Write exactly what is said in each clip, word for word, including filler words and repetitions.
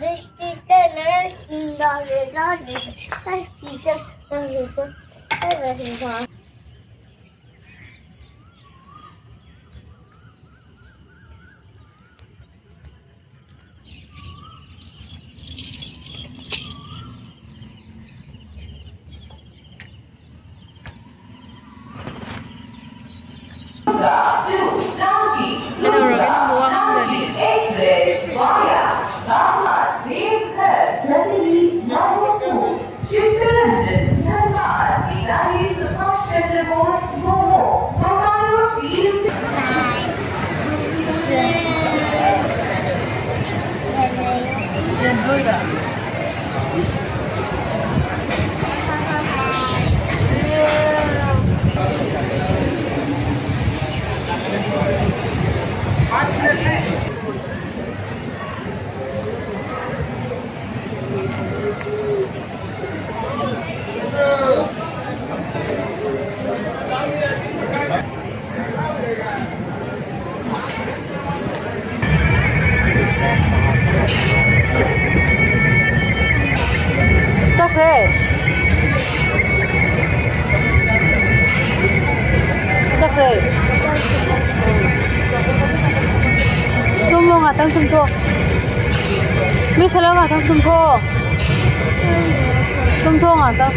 This is the nurse in the garden. This is the nurse in the garden. ꯀꯩꯗꯧꯔꯒꯦ ꯅꯪꯕꯨ ꯋꯥ ꯉꯥꯡꯗ꯭ꯔꯗꯤ? ꯆꯠꯈ꯭ꯔꯦ꯫ ꯆꯠꯈ꯭ꯔꯦ꯫ ꯇꯨꯝꯃꯣ, ꯉꯥꯛꯇꯪ ꯇꯨꯝꯊꯣꯛꯑꯣ꯫ ꯃꯤꯁ ꯍꯣꯂꯔ ꯉꯥꯛꯇꯪ ꯇꯨꯝꯊꯣꯛꯑꯣ꯫ ꯇꯨꯝꯊꯣꯛꯑꯣ ꯉꯥꯛꯇꯪ꯫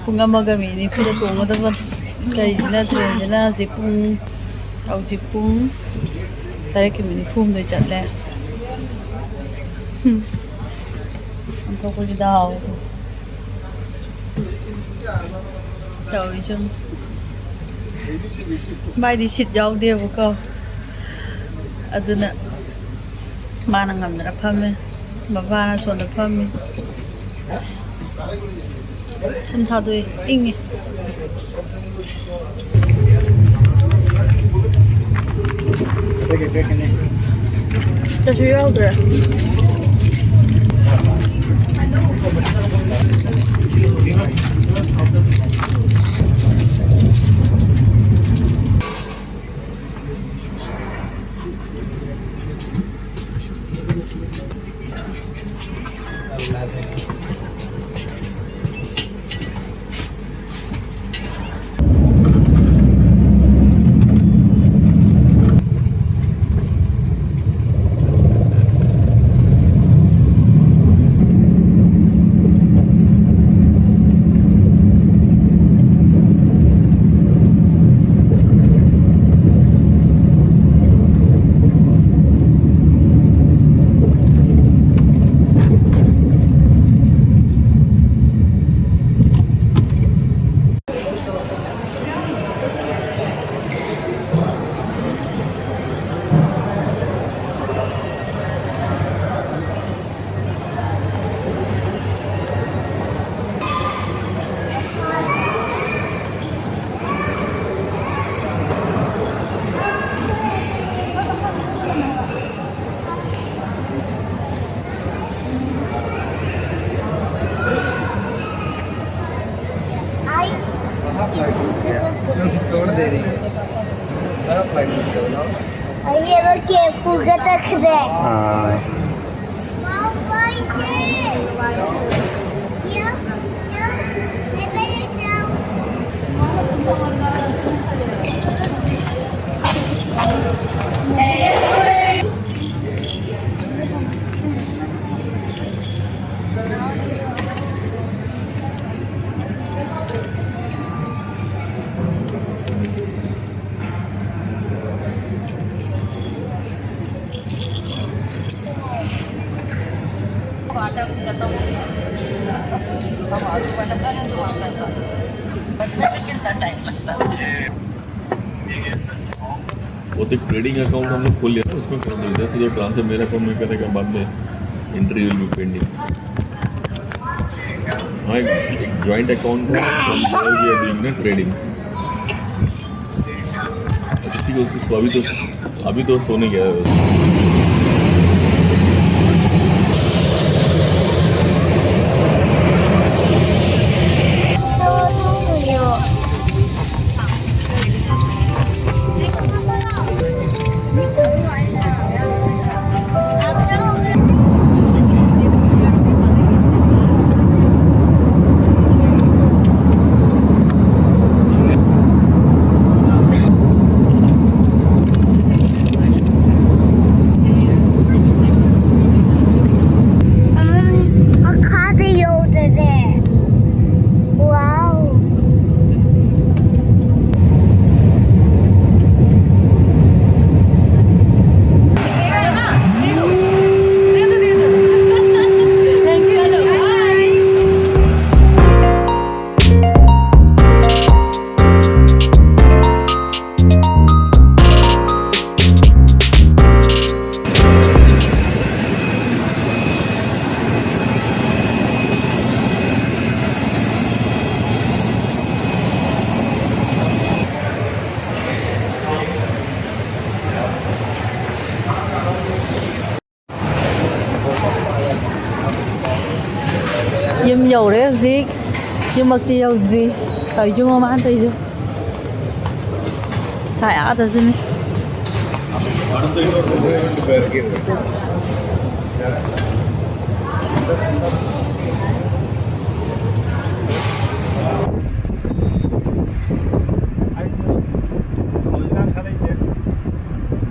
ꯄꯨꯡ ꯑꯃꯒ ꯃꯤꯅꯤꯠ ꯅꯤꯐꯨꯗ ꯇꯣꯡꯒꯗꯕ꯫ ꯀꯔꯤꯁꯤꯅ ꯇ꯭ꯔꯦꯟꯁꯤꯅ ꯍꯧꯖꯤꯛ ꯄꯨꯡ, ꯍꯧꯖꯤꯛ ꯄꯨꯡ ꯇꯔꯦꯠꯀꯤ ꯃꯤꯅꯤꯠ ꯅꯤꯐꯨ ꯍꯨꯝꯗꯣꯏ ꯆꯠꯂꯦ꯫ ꯍꯨꯝ꯫ ꯑꯣꯟꯊꯣꯛꯄꯁꯤꯗ ꯍꯥꯎ꯫ ꯇꯧꯔꯤꯁꯤ ꯌꯦꯡꯉꯨ꯫ ꯃꯥꯏꯗꯤ ꯁꯤꯠ ꯌꯥꯎꯗꯦꯕꯀꯣ꯫ ꯑꯗꯨꯅ ꯃꯥꯅ ꯉꯝꯗꯅ ꯐꯝꯃꯦ, ꯃꯄꯥꯅ ꯁꯣꯝꯗ ꯐꯝꯃꯤ꯫ ꯁꯨꯝ ꯊꯥꯗꯣꯛꯏ, ꯏꯪꯉꯤ꯫ ꯀꯩꯁꯨ ꯌꯥꯎꯗ꯭ꯔꯦ꯫ ꯇꯣꯛꯅꯗꯦꯅꯦ꯫ ꯀꯔꯝ ꯍꯥꯏꯅ ꯇꯧꯅꯣ? ꯑꯩ ꯑꯃ ꯀꯦꯛ ꯄꯨꯔꯒ ꯆꯠꯈ꯭ꯔꯦ꯫ ꯑꯥ꯫ वो एक ट्रेडिंग अकाउंट हम लोग खोल लिया था, उसमें कर दो। जैसे जो ट्रांसफर मेरे अकाउंट में करने का बाद में एंट्री विल बी पेंडिंग। हाँ, एक ज्वाइंट अकाउंट है, हम लोग भी अभी ना ट्रेडिंग। अच्छा, ठीक है, उसको अभी तो, अभी तो सोने गया है। Mami, a car over there. Wow. ꯌꯨꯝ ꯌꯧꯔꯦ ꯍꯧꯖꯤꯛ꯫ ꯌꯨꯝꯃꯛꯇꯤ ꯌꯧꯗ꯭ꯔꯤ꯫ ꯇꯧꯔꯤꯁꯦ ꯃꯃꯥꯅ ꯇꯧꯔꯤꯁꯦ꯫ ꯁꯥꯏ ꯑꯥꯗꯁꯨꯅꯤ꯫